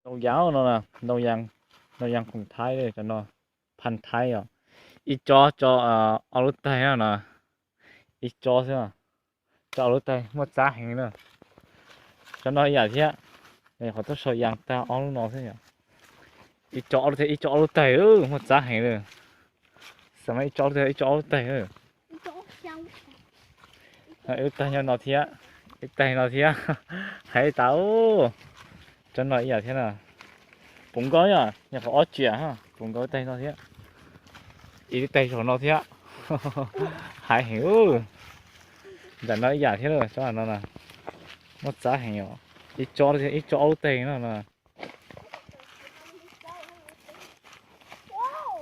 Ntoo yas no, ntoo yas khoom Thaib, cov no phan Thaib os. Ib tsob tso ob lub taig no, ib tsob xwb, tso ob lub taig muaj txab heev na. Cov no ib yam thiab, qhov tuaj sau yas tag ob lub no xwb yom. Ib tsob ob lub taig, ib tsob ob lub taig, muaj txab heev li. Xav mas ib tsob ob lub taig, ib tsob ob lub taig. Ib lub taig nyob no thiab, ib taig no thiab. Hais tas, cov no ib yam thiab na. Puv nkaus yom, nyuam qhuav ob tsiam, puv nkaus ib taig no thiab. Ib lub taig saum no thiab. Hais heev. Nram no ib yam thiab, tsob no na, muaj txab heev os. Ib tsob, ib tsob ob lub taig no na.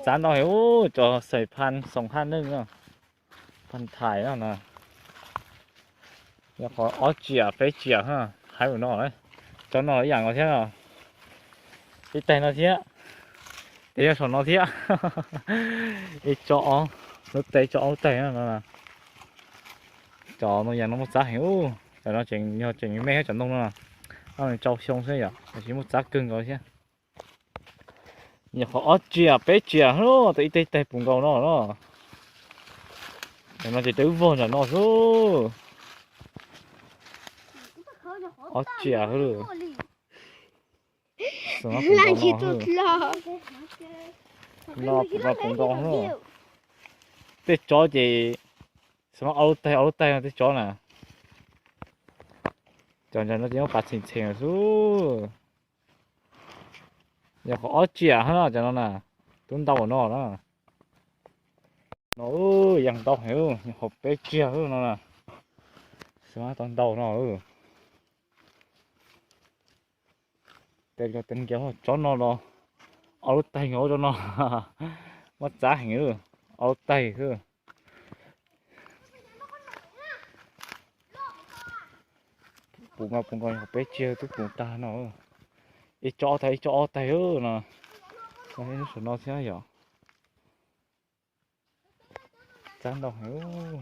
Txab ntau heev, cov xaim phan xoom haj neej no, phan Thaib no na. Nyuam qhuav ob tsiam peb tsiam, hais ua no, cov no ib yam no thiab no. Ib taig no thiab, tes yog saum no thiab. Ib tsob ob lub taig, ib tsob ob lub taig no. Cov no yam no muaj txab heev, cov no tseem yog tseem me cov ntoo no, nws rau xyoo xwb yom, tiam sis muaj txab kawg nkaus thiab. Nyuam qhuav ob tsiam peb tsiam, ib taig taig puv nkaus no no. Cov no ces twb vog nram no xwb. Ob tsiam xwb. Xwm no puv nkaus no, no puv nkaus no. Tej tsob ces xwm no ob lub taig ob lub taig no tej tsob na. Cov no ces muab pav txheem txheem xwb. Nyuam qhuav ob tsiam hab no cov no na, twb ntau no na. No yam ntau heev, nyuam qhuav peb tsiam xwb no na. Xwm no tau ntau no. Tes los tes nkias tsob no los, ob lub taig nkaus tsob no. Muab txav heev, ob lub taig xwb. Puv mas puv nkaus peb tsiag twb puv tag no. Ib tsob ob taig, ib tsob ob taig no. Saum no thiab yom. Txav ntau heev.